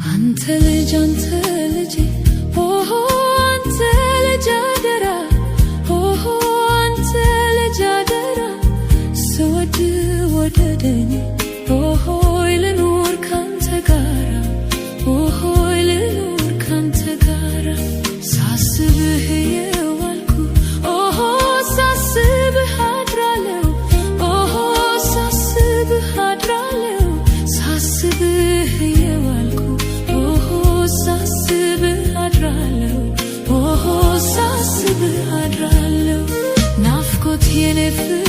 አንተ ልጅ፣ አንተ ልጅ፣ ኦሆ አንተ ልጅ አደራ፣ ኦሆ አንተ ልጅ አደራ፣ ስወድ ወደደኝ፣ ኦሆይ ልኑር ካንተ ጋራ፣ ኦሆይ ልኑር ካንተ ጋራ። ሳስብህ የዋልኩ፣ ኦሆ ሳስብህ አድራለሁ፣ ኦሆ ሳስብህ አድራለሁ፣ ሳስብህ የዋልኩ፣ ኦሆ ሳስብህ አድራለሁ፣ ኦሆ ሳስብህ አድራለሁ። ናፍቆት የኔ ፍቅር።